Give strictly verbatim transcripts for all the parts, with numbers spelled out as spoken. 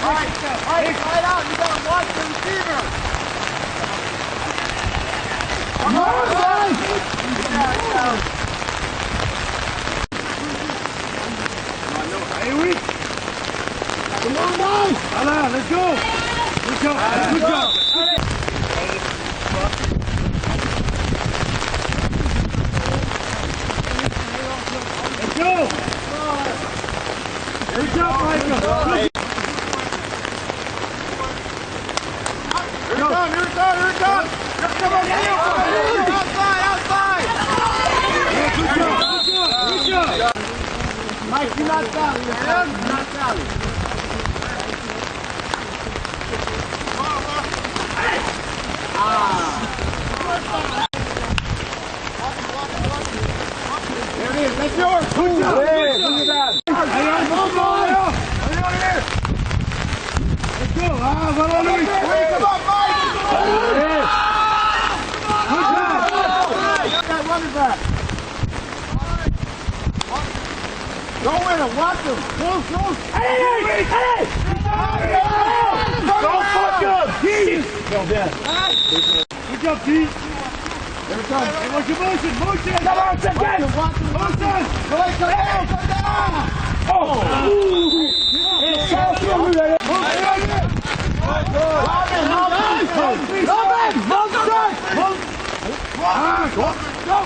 All right, all right, slide out. You gotta watch the receiver. Come on, guys. Come on, guys. Allez, let's go. Good job. Good job. Let's go. Good job, Michael. Here it comes, here it comes, here it comes. Come on, Daniel. Outside, outside. Good job, good job, good job. Mike, you're not foul, man. You're not foul. Ah. There it is. That's yours. Good job. Hey, look at that. Hey, come on, Mario. Let's go. Ah, well, Luis. Come on, Mike. There it is. Good job. That running back. Go with him. Watch him. Close, close. Hey, hey, hey. Don't fuck up. Jesus. Well done. Good job, Pete. Here it comes. Hey, watch your motion, motion. Come on, check it. Motion. Go ahead, come down, come down. Oh. Hey, Robin, Robin, Robin. Robin, Robin. Ah, go, go.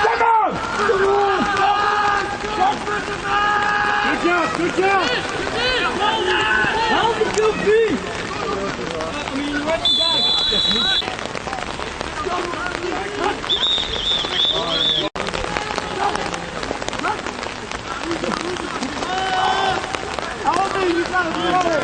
Come on. Good job, good job. How did you beat? I mean, you went down. How old are you? You gotta be older.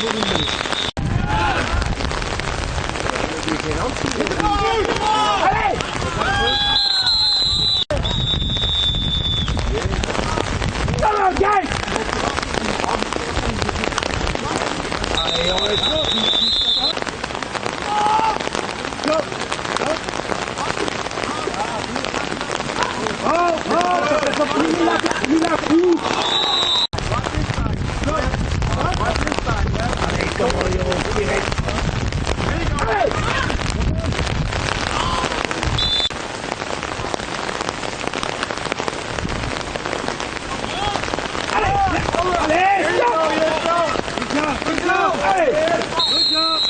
Come on, guys! Allez, jongens! Oh, oh, ça fait pas plus la, plus la coupe. Allez, come on, yo, direct. Allez! Allez, allez, stop! Good job, good job, allez! Good job!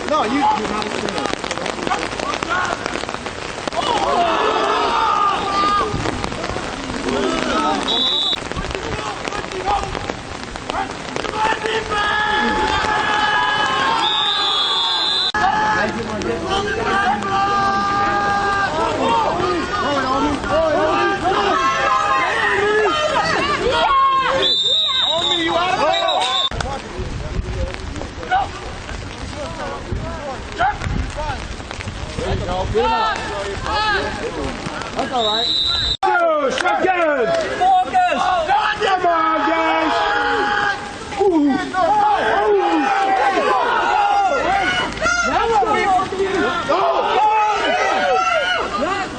No, you, you have to. That's all right. Go, shotgun! Focus! Come on, guys! Ooh. Ooh.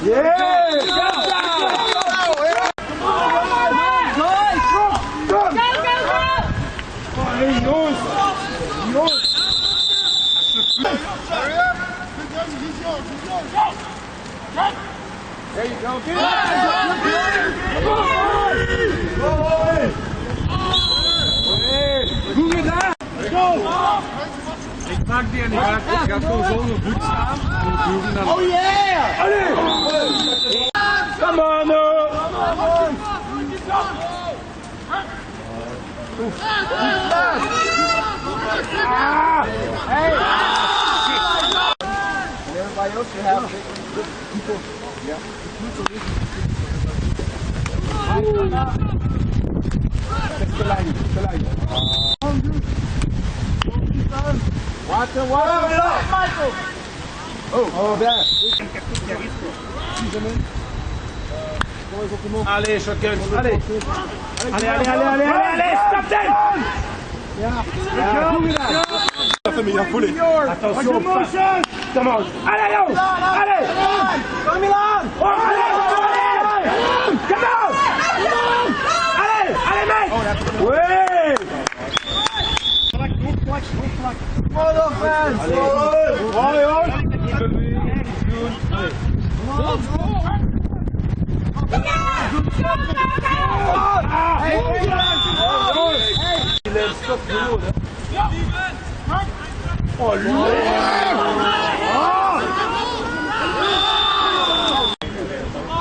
Yeah! Go, go, go! Allez, jongens! Jongens! There you go. Good. Let's go. Ik pak die en ik ga, ik ga gewoon zo op de voet staan. Oh yeah! Allez! Come on, uh. Ah! Hey! And everybody else, you have people. Yeah. Te klein, te klein. Water, water, Michael! Oh, oh, daar. Allez, shotgun, allez. Allez, allez, allez, allez, allez, allez, stop them! Ja, ja, doe gedaan. Attention, pas. Come on. Allez, joh. Allez. Kom, Milan. Oh, allez, allez. Come on. Allez, allez, mec. Ouais.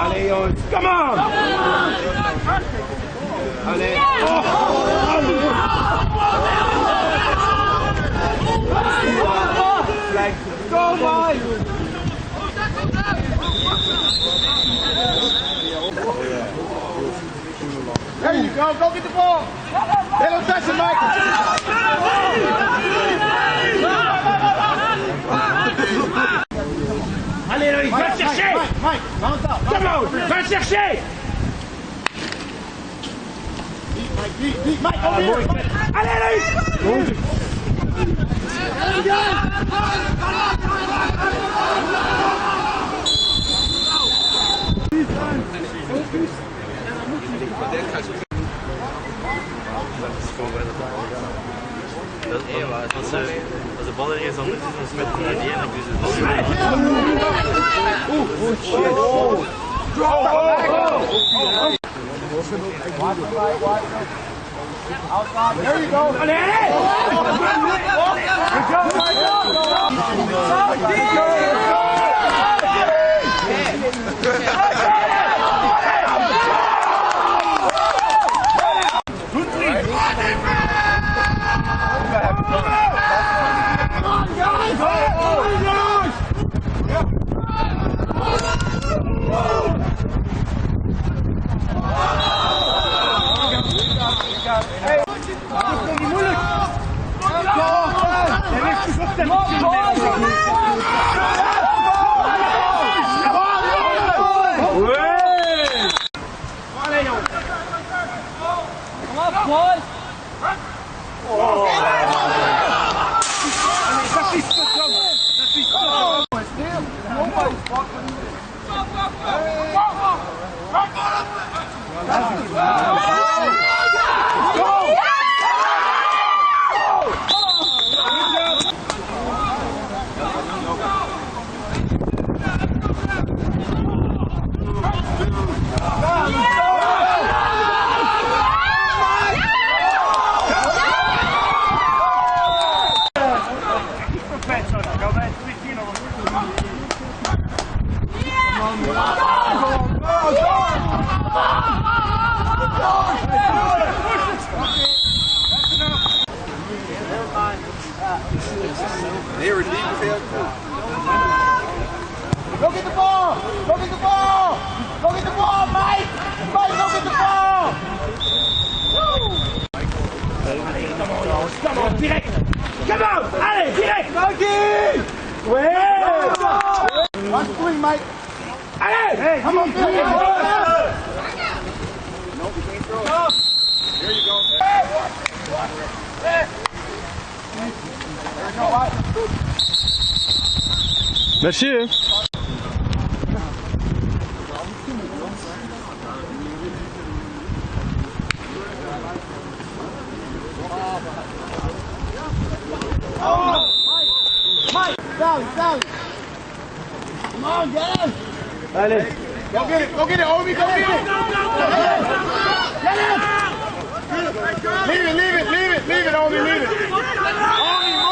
Allez, jongens, come on! Allez. Oh. Like, go, boys! There you go, go get the ball! They don't touch it, Mike! Allez, Loïc, va le chercher! Mike, Mike, Mike, come on, va le chercher! Deep, Mike, deep, deep, Mike, over here! Allez, Loïc! Focus! Dat is gewoon bij de bal. Dat, dat, als, ze, als de bal ergens anders is, dan smijt hij naar die en dan kun je ze bal. There you go. They were deep as hell, too. Go get the ball! Go get the ball! Go get the ball, Mike! Mike, go get the ball! Come on, direct! Come on! Allez, direct! Mikey! Ouais! One swing, Mike! Allez! Hey, come on, come on! There you go. Merci, hein. Mike, down, down. Come on, get him! Allez. Go get it, go get it, Omi, go get it! Get him! Leave it, leave it, leave it, leave it, Omi, leave it! Omi, move!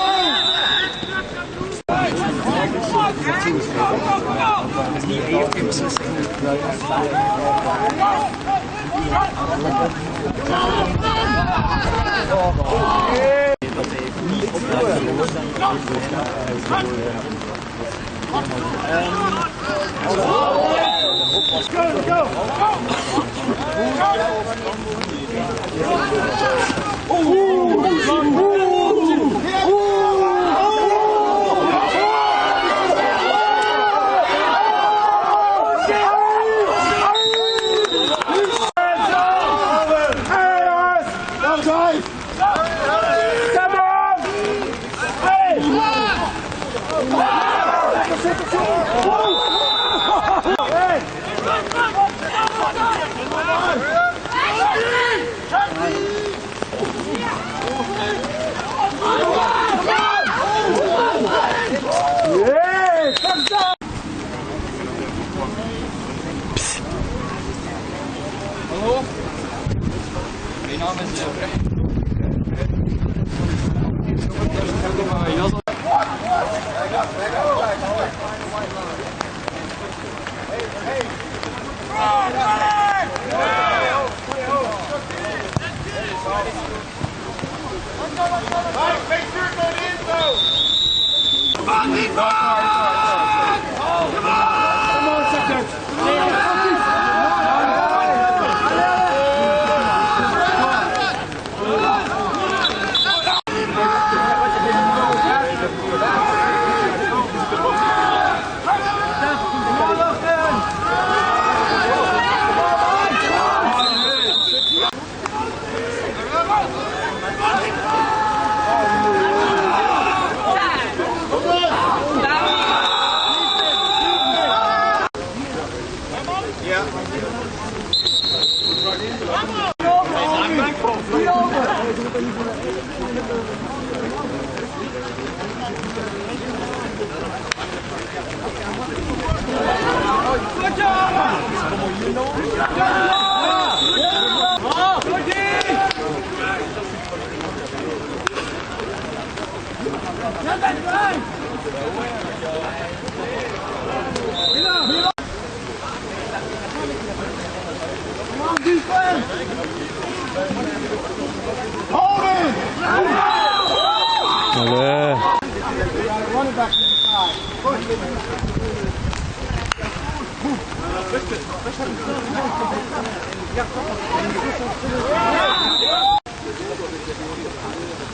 Allez.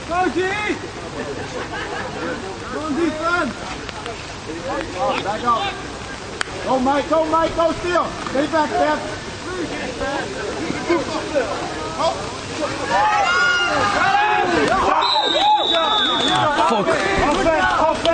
Go, G! Go on, defense! Back up. Go, Mike, go, Mike, go, still. Stay back, Steph. Fuck. Offense, offense.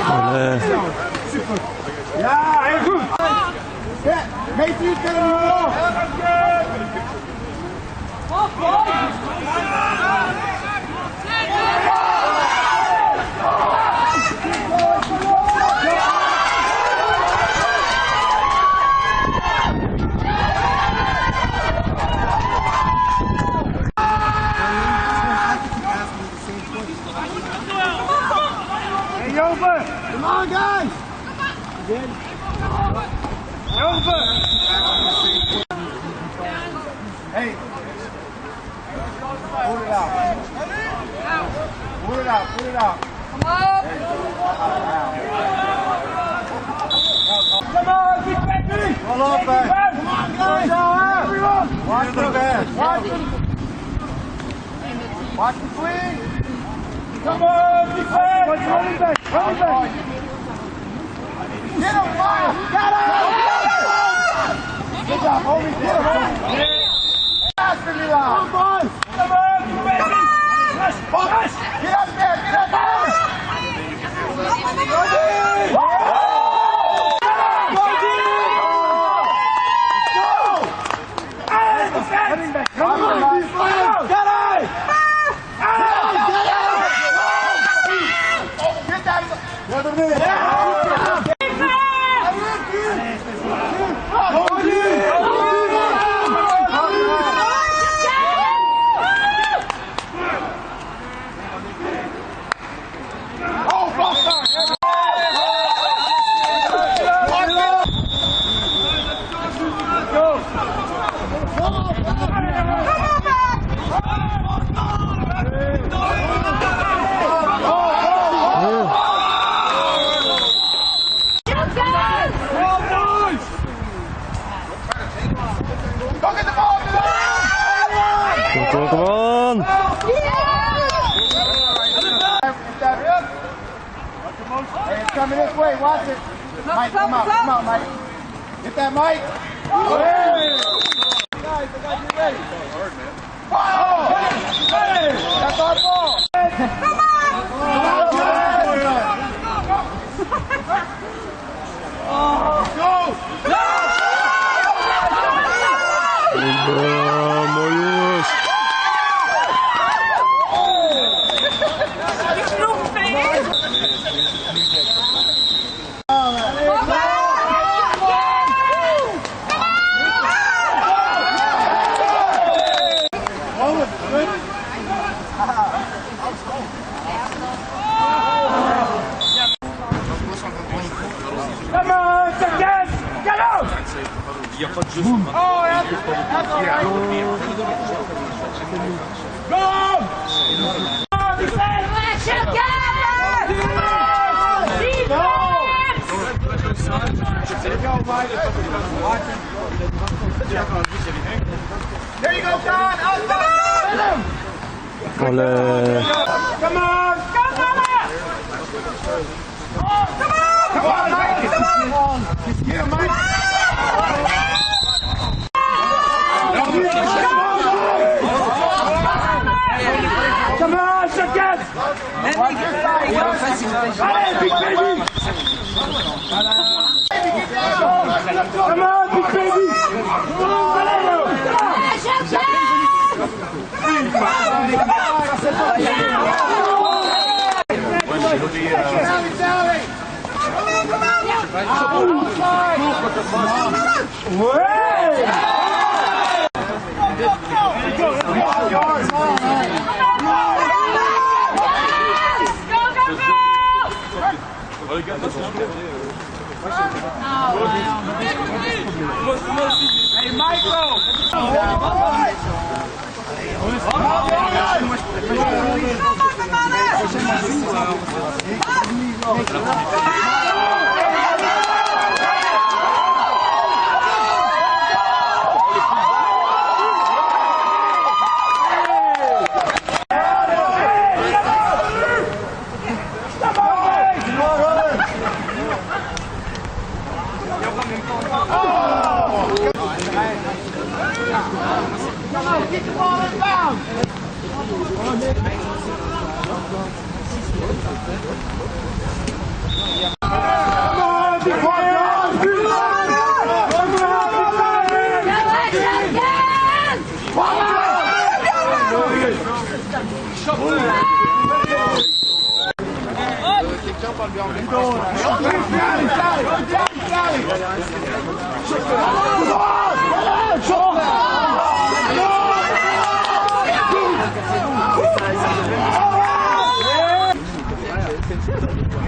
Allee. Ja, heel goed. Ja, weet je, Hey, Joven! Come on, guys! Again. Joven! Hey! Put it out. Put it out, put it out. Come on, big baby! Come on, guys! Everyone! Watch the back. Watch the swing! Come on, big baby! Running back! Running back! Get him, Miles! Get him! Good job, homie! Get him, homie! Faster, Milan! Come on, boys! Come on, you baby! Push, push! Get up there! Get up there! Go, Jimmy! Go! Hey, the fans! Come on, you fans! Get it! Come on, come on. Hey, it's coming this way. Watch it. Mike, come out. Come out, Mike. Get that, Mike. Guys, I got you ready. Oh! Hey! That's our ball. Come on! Go! Come on, Jackson! Get out! Go! Defense! Defense! There you go, John! Outside! Allee. Come on! Come on! Come on, Mike! Yeah, Mike! Come on, Jackson! Allez, big baby! Come on, big baby! Hey, Michael!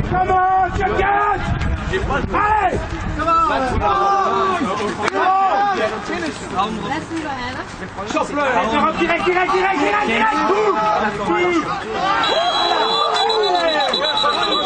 Come on, Jacket! Allez! Come on! Chope-le! Direct, direct, direct, direct, direct! Boum! Boum!